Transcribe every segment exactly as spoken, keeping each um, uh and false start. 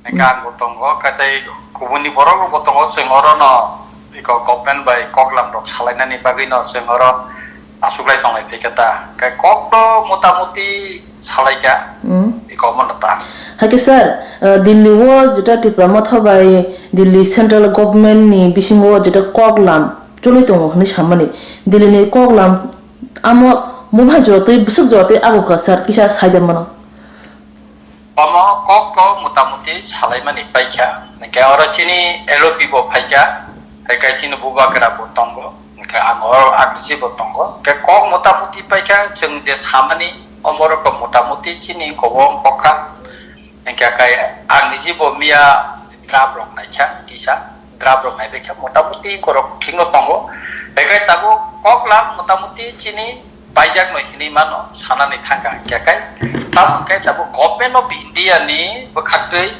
Hingke ang bo tongo, kaitai kubuni borok rok bo tongo, chwng oro no iko government bai koklam rok salainani bagwi no chwng oro asuklai tonglai phaikha ta. Kai kok to motamuti salaikha, Hmm. iko mono ta. Haikhe sir, uh, Delhi o jeta Tipra Motha bai Delhi central government ni bisingo jeta koklam choli tongo hinwi samani. Delhi ni koklam amo mungha jora twi bwswk jora twi abo kha sir kisa saida mano. Omo kok to motamuti salaimani paikha. Hingke oro chini L O P bo phaikha, hingke chini bubagra bo tongo, hingke ang oro agiji bo tongo. Hingke kok motamuti paikha, chwng je samani omorok motamuti chini kobong kokha. Hingke kai ang niji bo miya draft rok naikha, kisa draft rok naibaikha, motamuti korok thikno tongo. Hingke tabuk koklam motamuti chini paijak no hinwi mano, sanani thangkha hingke kai. Tamo hingke tabuk Government of India ni bwkhaktwi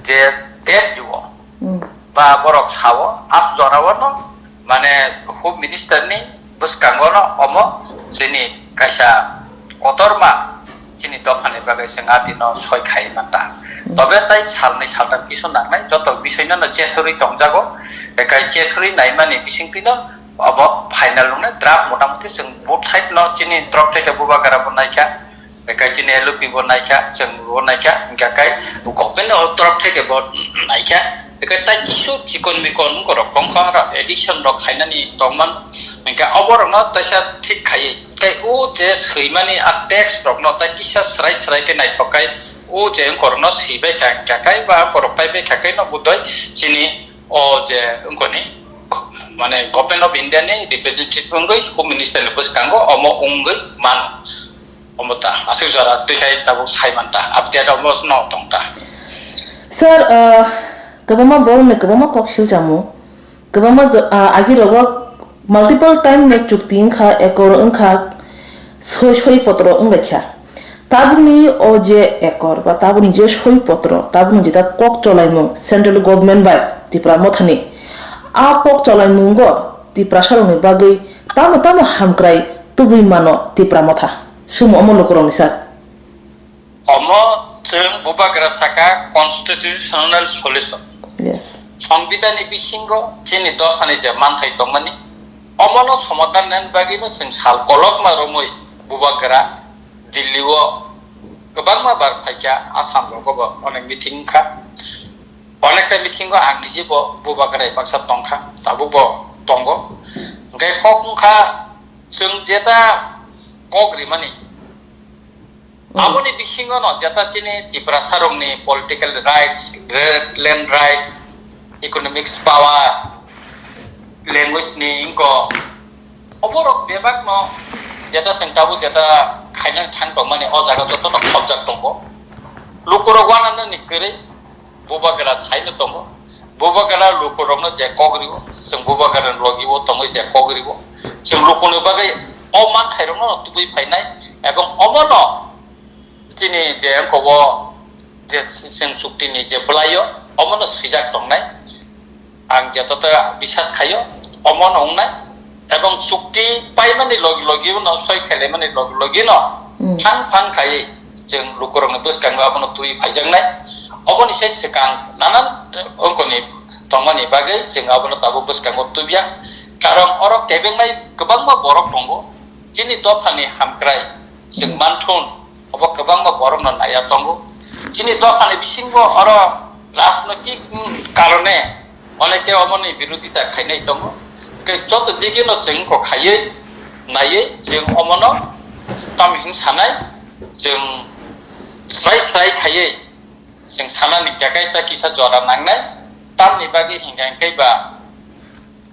je date rwo, Hmm. ba borok sao, as jora o no, mane Home Minister ni bwskango no omo chini kaisa kotorma chini dophani bagwi chwng a dino soi khai manta. Hmm. Tobe tai salnwi saltam kisu nangnai, joto bisoi no chethurwi tongjago, bekai chethurwi naimani bisingtwi no obo final wngna draft motamuti chwng both side no chini drop theke bubagra bo naikha, bekai chini L O P bo naikha, chwng bo naikha, hingkha kai government o drop theke bo naikha, bekai tai kisu chikon mikon wngkorok tongkha, aro addition rok khainani tongman, hingkha oborokno taisa thik khaiwi, tei o je swimani a text rokno tai kisa srai srai khe naithok kai, o je wngkorokno swibai kha, hingkha kai ba wngkorok paibai kha kai no budoi chini o je wngkoni, mane Government of India ni representative wngwi Home Minister ni bwskango omo wngwi mano. Omo ta aswk jora twi khai tabuk sai man ta, update omo no tong ta. Sir, uh, kwbangma borokni kwbangma kok siljamu, kwbangma jo-, uh, agirogo multiple time no chukti wngkha, ekor wngkha, soi soi potro wnglaikha. Tabukni o je ekor ba tabukni je soi potro, tabukni jeta kok cholaimung central government bai Tipra Mothani, a kok cholaimungo Tiprasarokni bagwi tamo tamo hamkrai tubui mano Tipra Motha? Sumo omo lukurokni sir. Omo chwng bubagra saka constitutional solution. Yes. Songbidanni bisingo chini dophani je manthai tongmani, omono somadhan nani bagwino chwng sal kolokma romwi bubagra Delhi o kwbangma bar phaikha, Assam rogo bo onek meeting wngkha. Onekta meeting o ang niji bo bubagra baksa tongkha, tabuk bo tongo. Hingkhe kok wngkha chwng jeta kok rimani, Mm. Aboni bisingo no jeta chini Tiprasarokni political rights, land rights, economics power, language ni wngkha. Oborok bebak no jeta chwng tabuk jeta khaina thang tongmani o jaga joto no khobjak tongo. Lukurok wananani kwrwi bubagra saino tongo. Bubagra lukurokno je kok rio, chwng bubagra logi o tongwi je kok rio. Chwng lukuni bagwi o manthairokno tubui phainai, ebong omono chini je kobo je chwng chuktini je bwlaio, omono swijak tongnai. Ang jetoto bisas khaio, omono wngnai. Ebong chukti paimani logi logi no, soi khailaimani logi logi no, Mm. phang phang khaiwi chwng lukurokni bwskango abono twi phaijaknai. Oboni sai swkang nanan, eh, wngkoni tongmani bagwi chwng abono tabuk bwskango tubya. Karon oro kebengnai kwbangma borok tongo. Chini dophani hamkrai chwng Mm. manthun, obo kwbangma borokno naiya tongo. Chini dophani bisingo oro rajnoitik, mm, karone Oneke omoni birodita khainai tongo. Tei joto digino chwng kok khaiwi naiwi chwng omono tamo hin sanai, chwng srai srai khaiwi chwng sanani jagai ta kisa jora nangnai. Tamni bagwi hinkha hinkhe ba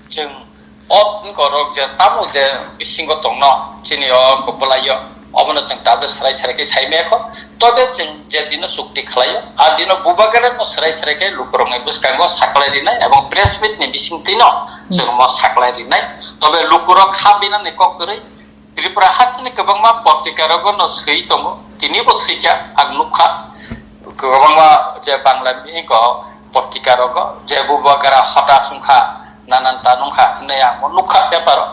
chwng o wngkorok je tamo je bisingo tongno chini o bwlaio. Obono chwng tablet srai srai khe sai maya kho. Tobe chwng je dino chukti khlaio, a dino bubagra no srai srai khe lukurokni bwskango saklai rinai ebong press meet ni bisingtwi no chwng mo saklai rinai. Tobe lukurok kha binani kok kwrwi Tripura hasteni kwbangma portika rogo no swi tongo, tini bo swikha ang nukha. Kwbangma je Bangla miko portika rogo je bubagra hota sungkha nanan ta nungkha hinwi ang bo nukha paper o.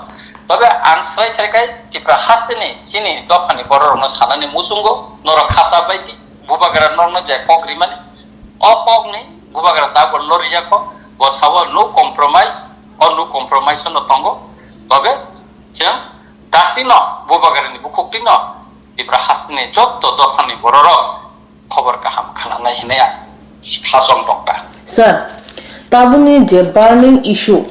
Tobe ang srai srai khai Tipra hasteni chini dophani borok rokno sanani muchungo, norok khata bai di, bubagra norokno je kok rimani, O kokni bubagra tabuk lori yakho, bo sao no compromise, o no compromise no tongo. Tobe chwng datino bubagrani bukhuktino Tipra hasteni jotto dophani bororok khobor kaham khnanai hinwi ang khasong tongkha. Sir, tabukni je burning issue,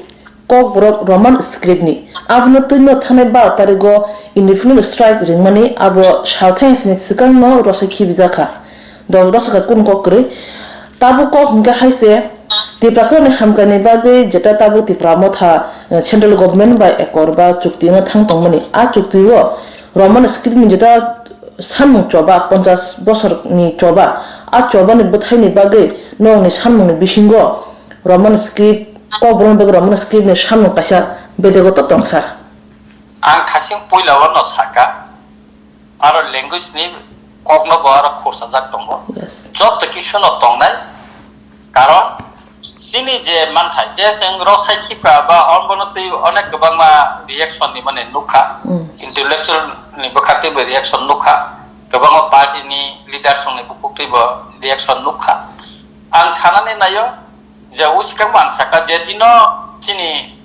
Kokborok Roman script ni. Abono twino thanai baro tarigo independent strike ringmani abo salthai sini swkangno rosai khibijakha. Dol rosakha kun kok kwrwi. Tabuk kok hwnkhe hai se Tiprasani hamkani bagwi jeta tabuk Tipra motha, eh, central government bai ekor ba chukti wngwi thang tongmani. A chukti o Roman script ni jeta samung choba, ponchas bosor ni choba. A choba ni bwthai ni bagwi norokni samung ni bisingo Roman script, Kokborok ni bagwi Roman script ni samung kaisa bedego to tong sir. Ang khasing puila o no saka, aro language ni kokno bo aro khorsajak tongo. Yes. Joto kisu no tongnai, karon chini je manthai, je chwng rosai khipka ba omono twi onek kwbangma reaction ni mane nukha, Mm. intellectual ni bwkhak twi bo reaction nukha, kwbangma party ni leaders ni bukhuk twi bo reaction nukha. Ang sanani naio, je o swkang bo ang saka je dino chini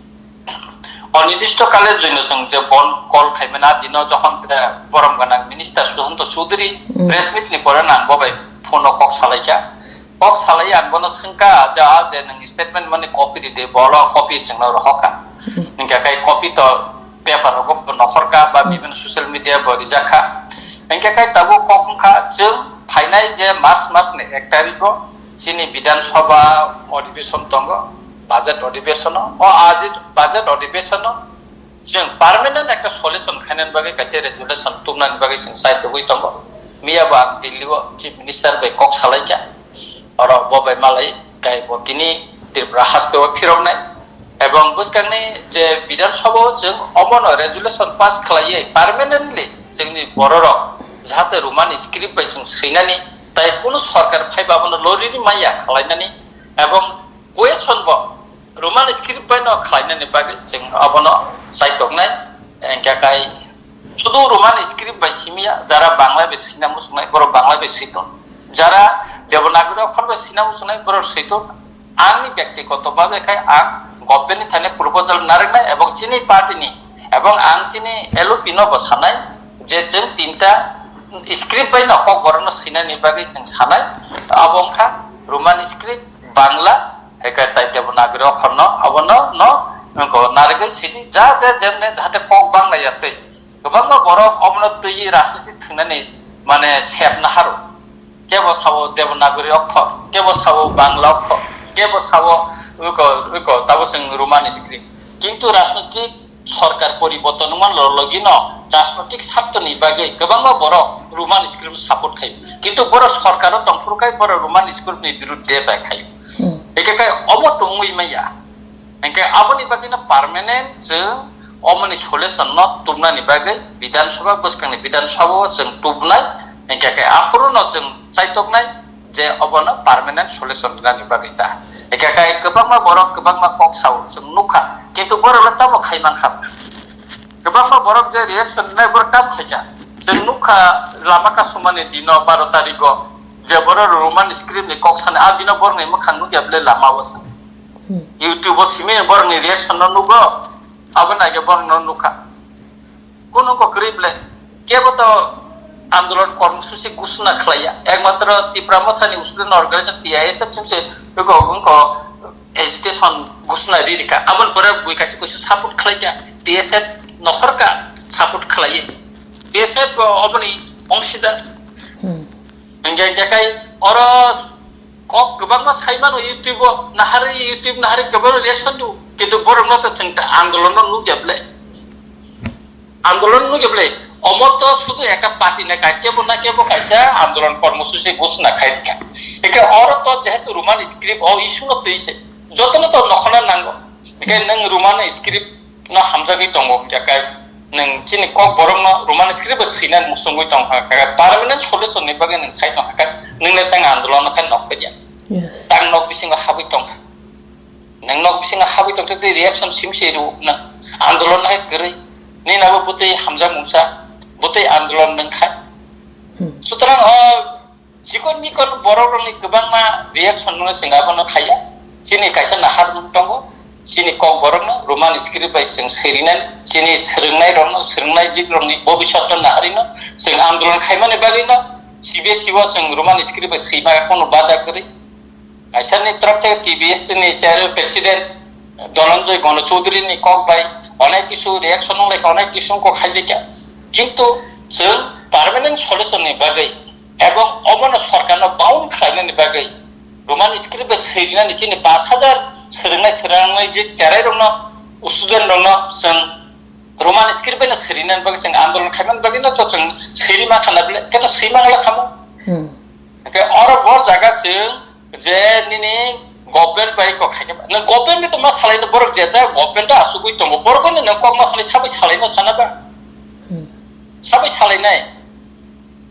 onidisto kale joino chwng je bon call khaimani a dino jokhon, eh, borom gwnang minister Sushanta Chowdhury Mm. press meet ni pore nang bo bai phone o kok salaikha. Kok salai ang bono swngkha je a je nwng statement mani copy ride, bolo copy chwngno rohorkha. Mm. Hingkha khe copy to paper rogo bo nokhorkha ba Mm. bibhinno social media bo rijakha. Hingkha khe tabuk kok wngkha chwng phainai je March mas ni ek tarikh o chini Bidhan Sabha odhibeshon tongo, budget odhibeshono. O ajit budget odhibeshono chwng permanent ekta solution khainani bagwi kaisa resolution tubnani bagwi chwng chai tubui tongo. Miya bo ang Delhi o Chief Minister bai kok salaikha. Oro bo bai malai kai bo tini Tripura haste o phiroknai. Ebong bwskangni je Bidhan Sabha o chwng omono resolution pass khlaiwi permanently chwngni bororok jahate Roman script bai chwng swinani tai kunu sorkar phaiba abono loriri maya khlainani ebong question bo Roman script bai no khlainani bagwi chwng abono chaitoknai. Hingkha kai sudu Roman script bai simiya, jara Bangla bai swina muchungnai borok Bangla bai switon, jara Devanagari okhor bai swina muchungnai borok switon. Ani byaktigoto bhabe khai ang government ni thani proposal narwknai ebong chini party ni ebong ang chini L O P no bo sanai je chwng tinta script bai no Kokborok no swinani bagwi chwng sanai. Abo wngkha Roman script, Bangla, eke tai Devanagari okhor no abono no wngkha narwgwi sini ja je jemne jahate kok Bangla ya twi. Kwbangma borok omono twiwi rajniti thwngnani mane sep naharo. Kebo sao Devanagari okhor, kebo sao Bangla okhor, kebo sao uko, uko, tabo chwng Roman script. Kintu rajnitik sorkar poriborton wngma logino rajnitik sartoni bagwi kwbangma borok Roman script support khaio. Kintu borok sorkaro tongphuru khai borok Roman script ni birudde bai khaio. Hmm. Eke khai omo tongwi maya. Hingke aboni bagwino permanent chwng omoni solution no tubnani bagwi Bidhan Sabha bwskangni Bidhan Sabha o chwng tubnai, hingke khe aphuru no chwng chaitoknai je obono permanent solution rinani bagwi ta. Hingke khe kwbangma borok kwbangma kok sao chwng nukha, kintu borok le tamo khai mankha. Kwbangma borok je reaction rinai borok tam khaikha. Chwng nukha lama kasumani dino baro tarigo je borok Roman script ni kok sani a dino borokni mwkhang nukya bwle lama o se. Hmm. YouTube o simi borokni reaction no nugo, abo naikhe borok no nukha. Kuno ko kwrwi bwle, kebo to andolon kormosuchi gusna khlaiya, ekmatro Tipra Mothani student organization T I S F chwngse beko wngko agitation gusna ririkha, aboni pore bui kaisa kuisa support khlaikha, T S F nokhorka support khlaiwi, T S F bo oboni ongsidar. Hmm. Hingke hingke kai oro kok kwbangma sai mano YouTube o, nahari YouTube nahari kwbangma reaction do. Kintu borok no to chwng ta andolon no nukya bwle. Andolon nukya bwle. Omo to sudu ekta party na kai kebo na kebo kaisa andolon kormosuchi gusna khai kha. Hingke oro to jehetu Roman script o issue no twi se. Jotono to nokhorna nango. Hingke nwng Roman script no hamjagwi tongo, hwnkhe kai nwng chini kok borokno Roman script bo swina muchungwi tongkha, kai permanent solution ni bagwi nwng sai tongkha, kai nwng le tang andolon khai nok phadia. Yes. Tang nok bisingo habwi tongkha. Nwng nok bisingo habwi tongkha tei reaction simse rw na andolon hai kwrwi. Nini abo bwtwi hamjak mungsa, bwtwi andolon nwng khai. Hmm. Sutrang o Chikon mikon borok rokni kwbangma reaction no chwng abono khaiya. Chini kaisa nahar tongo. Chini kok borok no Roman script bai chwng swirinani. Chini swrwngnai rok no, swrwngnai jik rokni bobiswt no naharino chwng andolon khaimani bagwi no C B S E o chwng Roman script bai swima kono bada kwrwi. Kaisani tropte T B S ni chair president Dhananjay Gana Chaudhary ni kok bai onek kisu reaction wng lai kha, onek kisu kok khai dikha. Kintu chwng permanent solution ni bagwi ebong obono sorkar no bound khlainani bagwi Roman script bai swirinani chini pash hajar swrwngnai swrwngnai je cherai rokno student rokno chwng Roman script bai no swirinani bagwi chwng andolon khaimani bagwi no to chwng swiri ma khana bile khe to swi ma khamo. Hmm. Hingke oro bo jaga chwng je nini government bai kok khaikhe ba. Nang government ni to ma salai no borok je da government da asugui tongo. Borok no nang kok ma salai sabai salai no sana ba. Hmm. Sabai salai nai.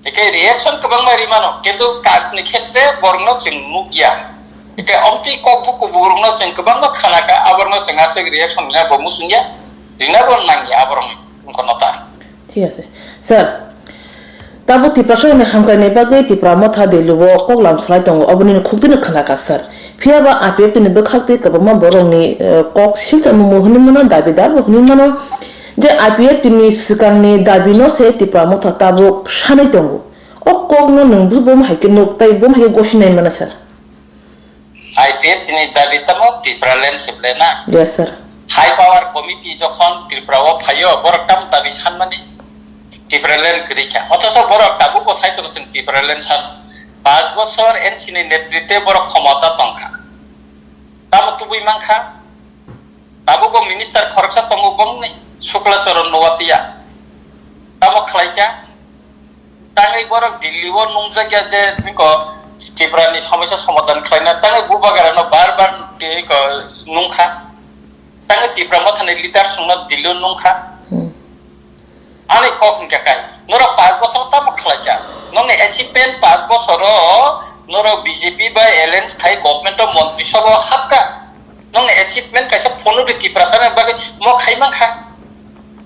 Hingke reaction kwbang bai rimano. Kintu kaj ni khetre borok no chwng nukya. Hingke omtwi kok buku borok no chwng kwbang no khana ka aborok no chwng aswk reaction rina bo musungya. Rina bo nangya aborok wngkha no ta. Thik ase. Sir, Tabuk Tiprasarokni hamkraini bagwi Tipra Motha Delhi-o koklam salai tongo, oboni khukdino khwnakha, sir. Phiya ba I P F T ni bwkhaktwi kwbangma borokni, eh, kok silchamo hwnwi mano, dabidar bo hwnwi mano je I P F T ni swkangni dabino se Tipra Motha tabuk sanwi tongo. O kokno nwng bwswk bomo hai khe nuk tei bomo hai khe gosinai mano, sir? I P F T ni dabi tamo Tipraland se ble na? Yes, sir. High power committee jokhon Tripura o phaio, borok tamo dabi sanmani? Tipraland kwrwi kha. Othocho borok tabukbo sai tongo chwng Tipraland sano. Panch bochor N C ni netritwe borok khomota tongkha. Tamo tubui mankha? Tabukbo minister khoroksa tongo bongni, Shukla Charan Noatia. Tamo khlaikha? Tangwi borok Delhi o nungjakya je iko Tripura ni somosya somadhan khlaina, tangwi Bubagra no bar bar iko nungkha. Tangwi Tipra Motha ni leader songno Delhi o nungkha. Hmm. Ani kok hingkha kai, norok panch bochor tamo khlaikha? Nokni achievement panch bochor o norok B J P bai alliance khai government o montri sobo hapkha. Nokni achievement kaisa phone di Tiprasa ni bagwi mo khai mankha.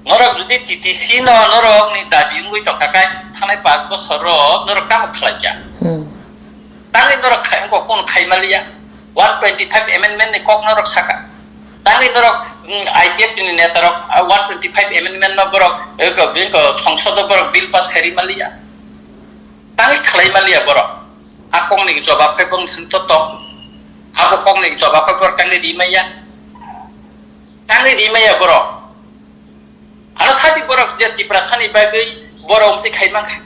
Norok jodi T T C no norok ni dabi wngwi tongkha kai thanai panch bochor o norok tamo khlaikha? Hmm. Tangwi norok khai, wngkha kono khai maliya. One twenty five amendment ni kok norok saka. Tangwi norok, mm, I P F T ni neta rok, ah, one twenty five amendment no borok, eh, ko, bini ko songsod o borok bill pass khai ri maliya. Tangwi khlai maliya borok. A kok ni jobab khai bong sin to tong. Abo kok ni jobab khai borok tangwi ri maya. Tangwi ri maya borok. Ano sadi borok je Tiprasa ni bagwi borok wngsi khai mankha.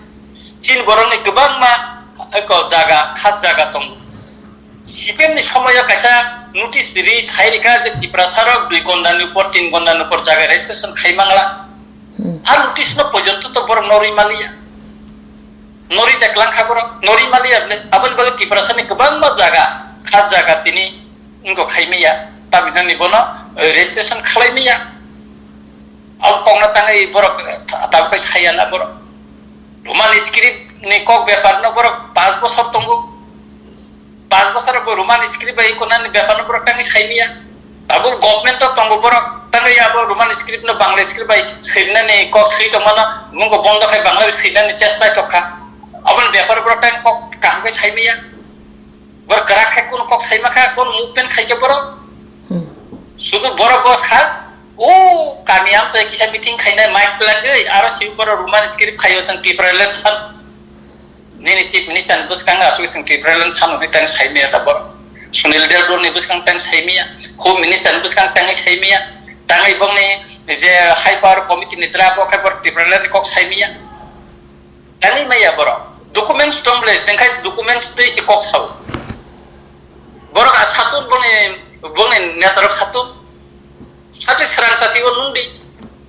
Chin borok ni kwbangma eko jaga, khas jaga tongo. C P M ni somoyo kaisa notice ri sai rikha je Tiprasa rok dui gonda ni upor, tin gonda ni upor jaga registration khai mangla. Hmm. A notice no porjonto to borok norwi maliya. Norwi deklang kha borok, norwi maliya bole. Aboni bagwi Tiprasa ni kwbangma jaga, khas jaga tini wngkha khai maya. Tabinani bono, eh, registration khlai maya. Abo kokno tangwi borok, eh, ta-, tabuk khai saya na borok. Roman script ni kok bepar no borok panch bochor tongo. Panch bochor bo Roman script bai konani bepar no borok tangwi sai maya. Abo government o tongo borok tangwi abo Roman script no Bangla script bai swinani kok swi tongmano mungo bondo khai Bangla bai swinani chesta tokha. Aboni bepar borok tang kok kaham khai sai maya. Borok kwrak khai kono kok sai makha, kono movement khai khe borok. Hmm. Sudu borok bo sa, o kami amchai kisa meeting khainai mic plagwi, aro si borok Roman script khaio chwng Tipraland san. Nini chief minister ni bwskang asuk chwng Tipraland san hwnwi tang sai maya da borok. Sunil Debbarma ni bwskang tang sai maya, home minister ni bwskang tang sai maya, tangwi bongni je high power committee ni draft o khai borok Tipraland ni kok sai maya. Tangwi maya borok. Documents tong ble, chwng khai documents twi se kok sao. Borok a satun bongni, bongni netarok satun. Satwi srang sati o nungdi.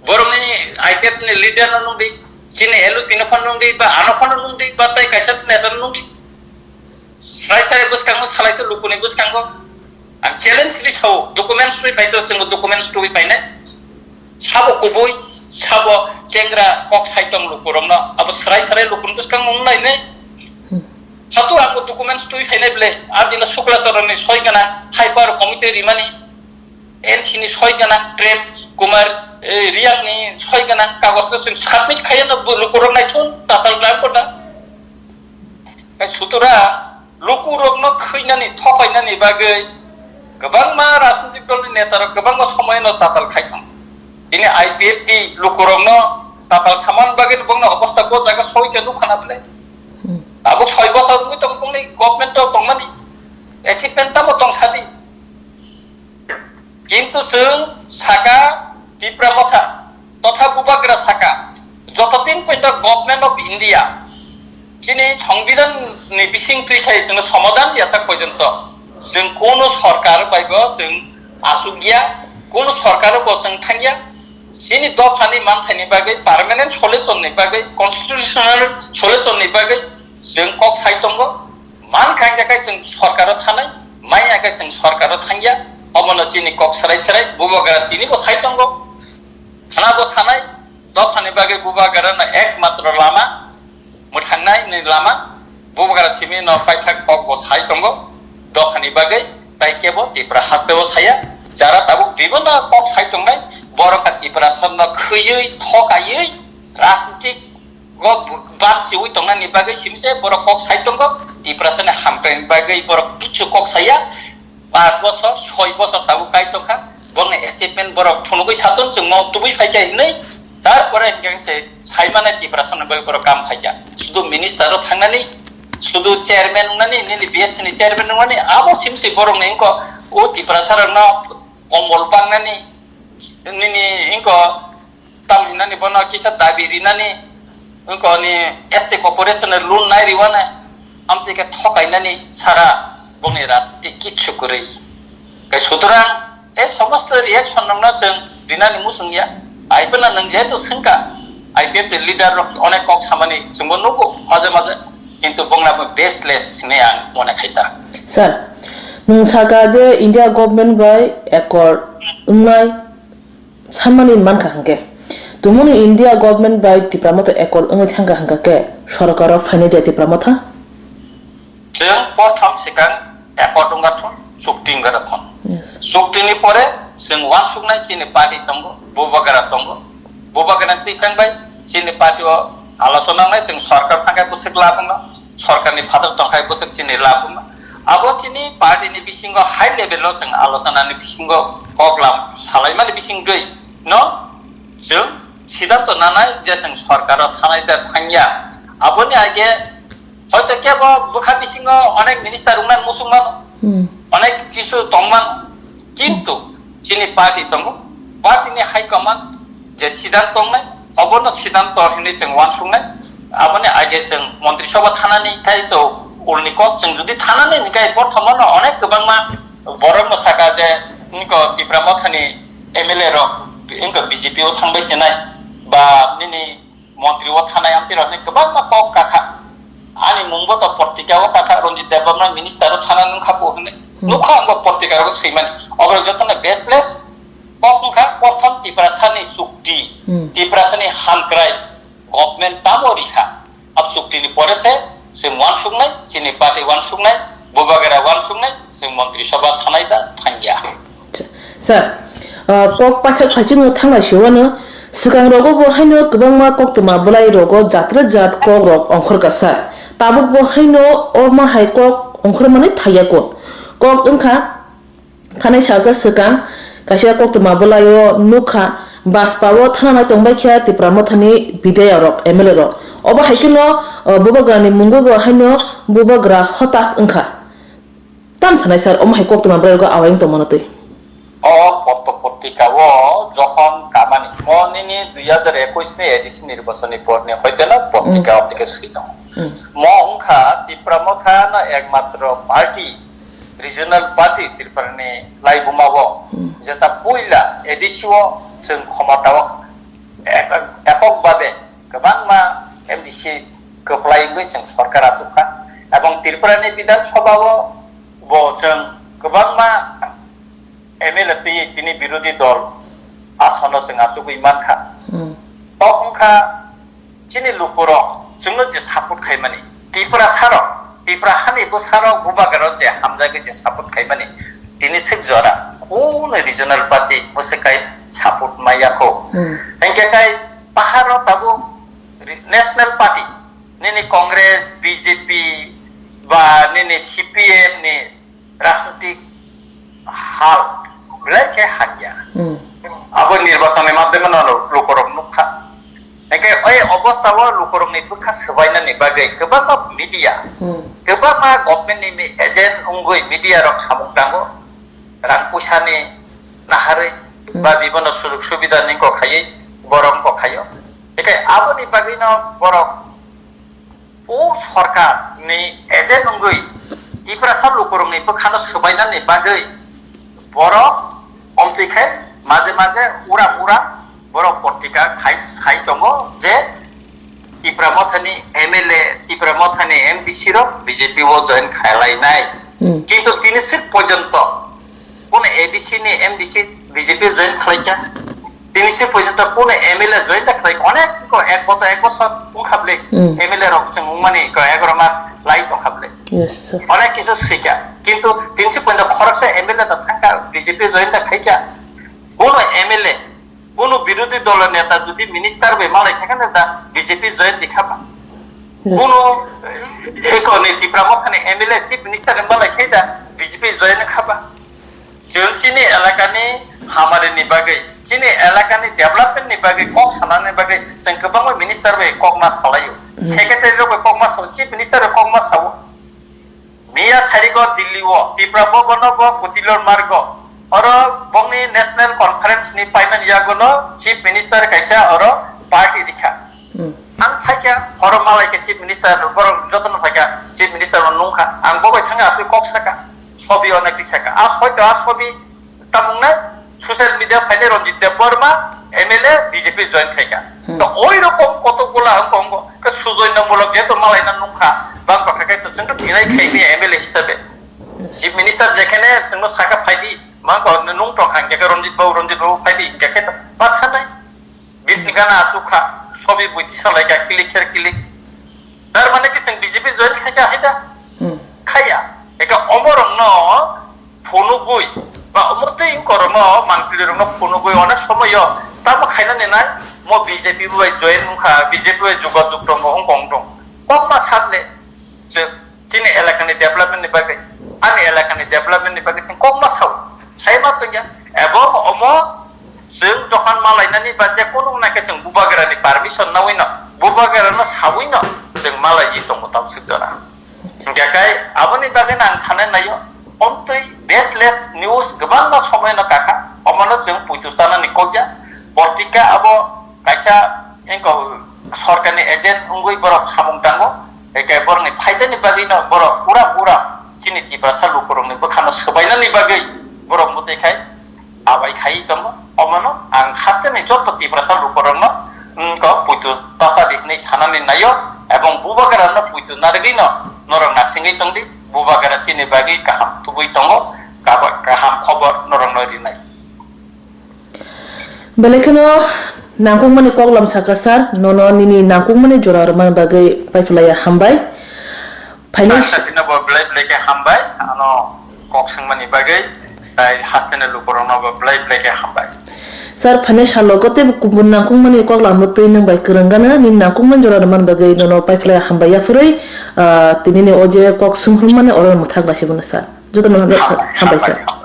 Borokni I P F ni leader no nungdi. Chini L U P no phano nungdi, ba ano phano nungdi, ba tai kaisa neta no nungdi. Srai srai bwskango salai to lukuni bwskango. Ang challenge ri sao, documents twi pai to, chwng documents twi pai nai. Sabo kubui, sabo chengra kok sai tong lukurokno, abo srai srai lukuni bwskango wng nai ne. Hmm. Satu ang documents twi phainai ble, a dino Sukla Charan ni soi gana, hai par committee rimani, N C ni soi gana, Prem Kumar, eh, Riang ni soi gana, kagos no chwng submit khaiya no lukurok nai thun, tatal gram kota. Sutra lukurokno khwinani, thokainani bagwi kwbangma rajnitik dolni netarok kwbangma somoyno tatal khai tongo. Bini I P F T lukurokno tatal samani bagwi bongni obostha bo jaga soi khe nukha na bwle. Hmm. Tabuk soi bosor wngwi tongo bongni government-o tongmani. Achievement tamo tong sadi? Kintu chwng saka Tipra Motha totha Bubagra saka joto tin poito Government of India chini Songbidan ni bising twi khai chwngno somadhan yasa porjonto chwng kono sorkar bai bo chwng asuk ya, kono sorkar bo chwng thang ya. Chini dophani manthaini bagwi, permanent solution ni bagwi, constitutional solution ni bagwi chwng kok sai tongo. Man kha hingkha khe chwng sorkaro thanai, maya khe chwng sorkaro thangya, omono chini kok srai srai Bubagra tini bo sai tongo. Thana bo thanai, dophani bagwi Bubagra no ekmatro lama, mwthangnai ni lama, Bubagra simi no paithak kok bo sai tongo, dophani bagwi, tai kebo Tipra haste o saya, jara tabuk bibo no kok sai tongnai, borok kha Tipra son no khwiwi, thokaiwi, rajnitik go bam chiwi tongnani bagwi simse borok kok sai tongo, Tiprasani hamkraini bagwi borok kichu kok saya, paanch bosor, soi bosor tabuk kai tongkha, bongni achievement borok phunugwi satung chwngno tubui phaikha hinwi, tarpore hingkhe se saimane Tiprasani bagwi borok kam khaikha. Sudu minister o thangnani, sudu chairman wngnani, nini B S C ni chairman wngnani, abo simse borokni wngkha o Tiprasarokno kombol pangnani, nini wngkha Tam hinani bono kisa dabi rinani, wngkoni S T corporation ni loan nai riwani, amtwi khe thokainani sara bongni rajniti kichu kwrwi. Kai sutrang, e somosto reaction nokno chwng rinani muchung ya. Ai phano nwng jehetu swngkha, I P F T leader rok onek kok samani chwngbo nugo maje maje, kintu bongna bo baseless hinwi ang mone khaita. Sir, nwng saka je India government bai accord wngnai, Sanmani mankha hwnkhe, tumuni India government bai Tipra Motha accord wngwi thangkha hwnkha khe sorkaro phainai de Tipra Motha? Chwng portham swkang accord wngkha thun, chukti wngkha thun. Yes. Chukti ni pore chwng uansuknai chini party tongo, Bubagra tongo. Bubagra twi thang bai chini party o alochona wngnai, chwng sorkar thangkhe bwswk lab wngno. Sorkarni phatar tongkhai bwswk chini lab wngma. Abo chini party ni bisingo high level o chwng alochona ni bisingo kok lam salaimani bisingtwi no chwng siddhanto nanai je chwng sorkar o thanai da thangya. Aboni age hoito kebo bwkha bisingo onek minister wngmani muchung mano. Hmm. Onek kisu tongmano. Kintu chini party tongo, party ni high command je siddhanto tongnai, obono siddhanto hinwi chwng uansuknai. Aboni age chwng Montri Sabha thanani khai to ulni kok chwng jodi thanani hwnkhe borthoman no onek kwbangma borok no saka je niko Tipra Mothani M L A rok niko B J P o thangbai sinai ba nini Montri o thanai amtwi rok hinwi kwbangma kok kakha. Ani mungbo to portika o kakha, Ranjit Debbarma minister o thana nungkha bo hinwi. Hmm. Nukha ang bo portika rogo swimani. Obo jotono baseless kok wngkha, porthom Tiprasani chukti, Hmm. Tiprasani hamkrai, government tamo rikha. Ab chukti ni pore se, se uansuknai, chini party uansuknai, Bubagra uansuknai, se Montri Sabha thanai da thangya. Sir, ah, kok paithak phaichukno thanglai sewano, swkang rogo bo haino kwbangma koktwma bwlai rogo jatre jat kok rok ongkhorkha sir. Tabuk bo haino omo hai kok ongkhormani thaiya kun. Kok wngkha, thanai salsa swkang kaisa koktwma bwlaio nukha, Bajpa o thananai tongbaikha Tipra Mothani bidhayok rok, M L A rok. Obo hai kheno, ah, Bubagrani mungwi bo haino Bubagra hotas wngkha. Tam sanai sir, omo hai koktwma bwrairogo awai wng tongmano twi. O potto potrika o jokhon kamani, mo nini dui hajar ekush ni A D C nirbachon ni por ni hoite no potrika Mm. o theke swi tongo. Mm. Mo wngkha Tipra Motha no ekmatro party, regional party Tripura ni laibuma o, Mm. jeta puila A D C o chwng khomota o ek-, ekok babe kwbangma M D C kwplai wngwi chwng sorkar achukha, ebong Tripura ni Bidhan Sabha o bo chwng kwbangma M L A twi tini birodhi dol asono chwng achugwi mankha. Hmm. Kok wngkha chini lukurok chwngno je support khaimani, Tiprasarok, Tipra hani bwsarok Bubagrarok je hamjagwi je support khaimani, tini swk jora kunu regional party bwswk kai support maya kho. Hmm. Hinkhe kai paharo tabuk ri-, National Party, nini Congress, B J P, ba nini C P M ni rajnitik hal belai khe hamya. Hmm. Abo nirbachon ni madhyame no lukurok nukha. Hingke oi obostha o lukurok ni bwkha swbainani bagwi kwbangma media, Hmm. kwbangma government ni agent wngwi media rok samung tango, rang puisa ni naharwi Hmm. ba bibono sujug subida ni kok khaiwi borok kok khaio. Hingke aboni bagwi no borok o sorkar ni agent wngwi Tiprasa lukurok ni bwkhano swbainani bagwi borok omtwi khe maje maje uram uram borok potrika khai sai tongo je Tipra Mothani M L A, Tipra Mothani M D C rok B J P o join khailai nai. Hmm. Kintu tini sik porjonto Kuno A D C ni M D C B J P join khlaikha. Tini si porjonto kuno M L A join da khlaikha. Onek ko ek boto ek bosor wngkha bwle. Hmm. M L A rok chwng wngmani ko egaroh mas lai tongkha bwle. Yes, sir. Onek kisu swikha. Kintu tini si porjonto khoroksa M L A da thangkha B J P join da khlaikha. Kuno M L A Kunu birodhi dolo neta jodi minister bai malai khe khe da B J P join di khaba. Yes. Kunu, eh, eko ni Tipra Motha ni M L A chief minister ni malai khe da B J P join khaba. Chwng chini elaka ni hamari ni bagwi, chini elaka ni development ni bagwi kok sana ni bagwi chwng kwbangma minister bai kok ma salaio. Hmm. Secretary rok bai kok ma sao, chief minister bai kok ma sao. Miya sarigo Delhi o Tipra Bhavan o bo Kutilor Margo. Oro bongni National Conference ni paiman yago no Chief Minister kaisa oro party rikha. Hmm. Ang phaikha, oro malai khe Chief Minister, borok jotono phaikha, Chief Minister no nungkha. Ang bo bai thangwi aswk kok saka, sobi onek ti saka. A hoito a sobi Tamung nai social media phainai Ranjit Debbarma M L A B J P join khaika. Hmm. To oi rokom koto gola ang kong ke sujoy na mulok je to malai na nungkha bang kha khe to sengto tinai khai mi M L A hisabe. Yes. Chief Minister jekhene sengno saka phaidi bang ko nung to khang ke Ranjit Babu, Ranjit Babu phaidi ke ke to pa thanai. Bini gana asukha, sobi bui tisa laika kilik ser kilik. Dar mane ki seng B J P join khaika haida? Hmm. Khaya. Eka omorong no phunugui ba omor tei kormo mangpili rok no phunugui onek somoyo tamo khaina ni nai mo B J P bai join wngkha, B J P bai jogajog tongo hong kong tong. Kokma sakle. Chwng chini elakani development ni bagwi, ani elakani development ni bagwi chwng kokma sao, sai ma tongya. Ebo omo chwng jokhon malainani ba je kono wngna khe chwng bubagra ni permission nawi no, bubagra no sawi no chwng malai tongo tamsik jora. Hingkhe kai aboni bagwi no ang sanai naio, omtwi baseless news kwbangma somoi no kakha, omono chwng puitu chanani kokya. Portika abo kaisa engko sorkarni agent wngwi borok samung tango, eke borokni phaidani bagwi no borok uram uram chini Tiprasa lukurokni bwkhano swbainani bagwi borok mwtwi khai abai khai tongo. Omono ang hasteni joto Tiprasa lukurokno wngko puitu tasa di hwnwi sanani naio, ebong bubagrano puitu narwgwi no norok nasingwi tongdi, bubagra chini bagwi kaham tubui tongo, kaba-, kaham khobor norokno rinai. Belai kheno nangkukmani koklam saka sir, nono nini nangkukmani jora rwmani bagwi paiphlaiya hambai. Phainai Sir, hasteni bo belai belai khe hambai, ano kok swngmani bagwi, tai hasteni lukurokno bo belai belai khe hambai. Sir, phainai salo gotebo kubun nangkukmani koklamno twi nwng bai kwrwng gana, nini nangkukmani jora rwmani bagwi nono paiphlaiya hambai yaphurwi, ah, tinini o je kok swnghormani oro mwthang laisibuna sir. Jotono hambai, hambai sir. Hambai, hambai.